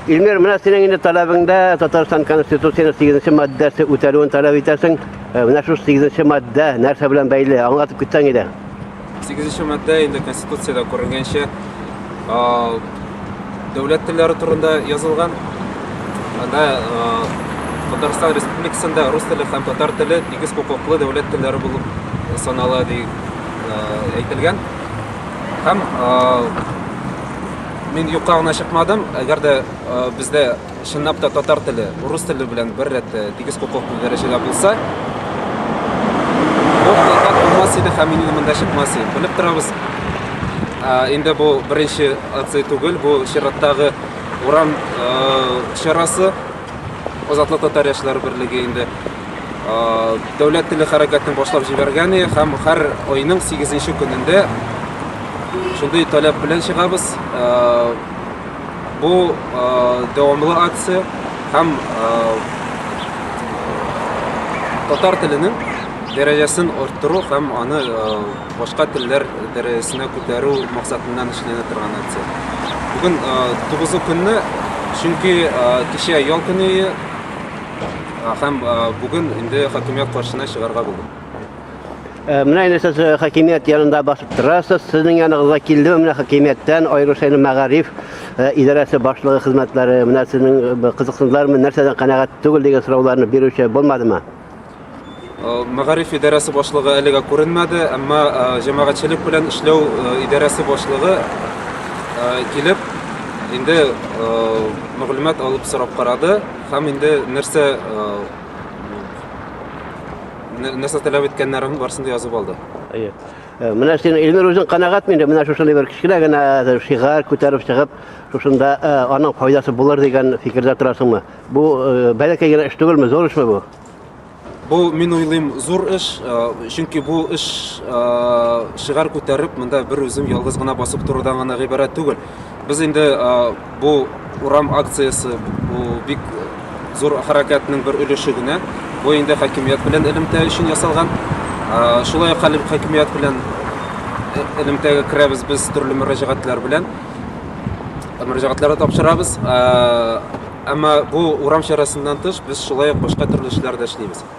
Илмир, менә синең инде таләбеңдә Татарстан Конституциясенең 8 маддәсе үтәлүен таләп итәсең. Менә шул 8 маддә нәрсә белән бәйле? Аңлатып китсәң иде. 8 маддә инде Конституциядә күренгәнчә дәүләт телләре турында язылган. Анда Татарстан Республикасында рус теле һәм татар теле тигез хокуклы дәүләт телләре булып санала дип әйтелгән. Һәм мин юкка гына чыкмадым. Әгәр дә бездә чынлап та татар теле рус теле белән бер рәттә тигез хокуклы дәрәҗәдә булса, бу плакат булмас иде һәм мин монда чыкмас идем. Белеп торабыз, инде бу беренче акция түгел, бу чираттагы урам чарасы. Азатлык татар яшьләре берлеге инде дәүләт теле хәрәкәтен башлап җибәргән һәм һәр айның 8 көнендә шундый таләп белән чыгабыз. Бу дәвамлы акция һәм татар теленең дәрәҗәсен арттыру һәм аны башка телләр дәрәҗәсенә күтәрү максатыннан эшләнә торган акция. Бүген 9 көнне, чөнки кичә ял көне һәм бүген инде хакимият каршына чыгарга булдык. Менә инде сез хакимият янында басып торасыз. Сезнең яныгызга килдеме менә хакимияттән, аеруча инде мәгариф идарәсе башлыгы хезмәтләре, менә сезнең кызыксындылармы, нәрсәдән канәгать түгел дигән сорауларны бирүче булмадымы? Мәгариф идарәсе башлыгы әлегә күренмәде, әмма җәмәгатьчелек белән эшләү идарәсе башлыгы килеп, инде мәгълүмат алып сорап карады һәм инде нәрсә нәрсә таләп иткәннәрен барысын да язып алды. Әйе. Менә син, Илмир, үзең канәгатьме инде менә шушындый бер кечкенә генә шигарь күтәреп чыгып, шушында аның файдасы булыр дигән фикердә торасыңмы? Бу бәләкәй генә эш түгелме, зур эшме бу? Бу, мин уйлыйм, зур эш, чөнки бу эш шигарь күтәреп, монда бер үзем ялгыз гына басып торудан гына гыйбарәт түгел. Без инде бу урам акциясе, бу бик зур хәрәкәтнең бер өлеше генә. Бу инде хакимият белән элемтә өчен ясалган. Шулай ук хакимият белән элемтәгә керәбез без төрле мөрәҗәгатьләр белән. Мөрәҗәгатьләр тапшырабыз. Әмма бу урам чарасыннан тыш, без шулай ук башка төрле эшләр дә эшлибез.